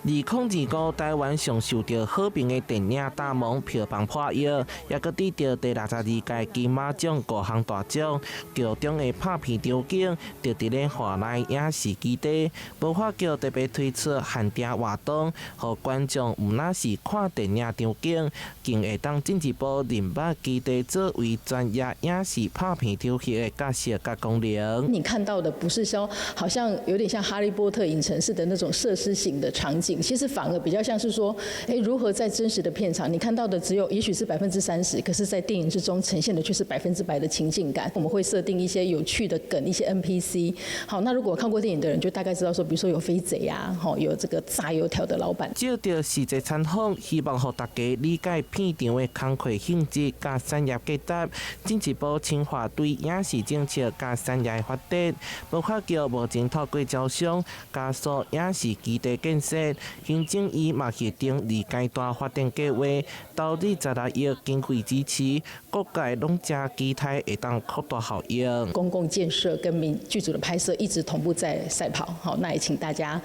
2025台灣上受著好評的電影《大夢》票房破億，也閣得著第62屆金馬獎五項大獎。劇中的拍片場景就佇咧華內影視基地，文化局特別推出限定活動，予觀眾毋但是看電影場景，更會當進一步認捌基地作為專業影視拍片場域的角色佮功能。你看到的不是說好像有點像哈利波特影城式的那種設施型的場景，其實反而比較像是說，如何在真實的片場，你看到的只有也許是30%，可是在電影之中呈現的卻是100%的情境感。我們會設定一些有趣的梗，一些 NPC。好，那如果看過電影的人就大概知道說，比如說有飛賊啊，有這個炸油條的老闆。藉著實際參訪，希望予大家理解片場的工課性質佮產業價值，進一步深化對影視政策佮產業的發展。文化局目前透過招商，加速影視基地建設。行政院嘛核定二階段發展計劃，投入16億經費支持，各界攏誠期待會當擴大效應。公共建設跟民劇組的拍攝一直同步在賽跑，好，那也請大家，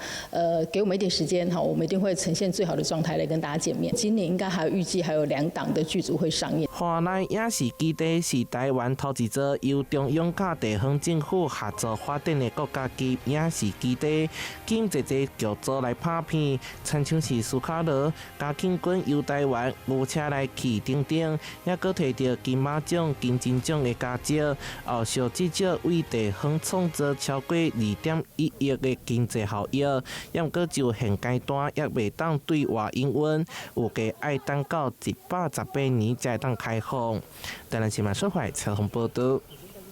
給我們一點時間，好，我們一定會呈現最好的狀態來跟大家見面。今年應該還有預計還有兩檔的劇組會上映。華內影視基地是台灣頭一座由中央佮地方政府合作發展的國家級影視基地，吸引濟濟劇組來拍片，親像是斯卡羅、嘉慶君遊台灣、牛車來去等等，也閣提著金馬獎、金針獎的佳績，後續至少為地方創造超過2.1億的經濟效益。也毋過就現階段猶未當對外營運，預計愛等到118年才會當開放。台南新聞小懷採訪報導。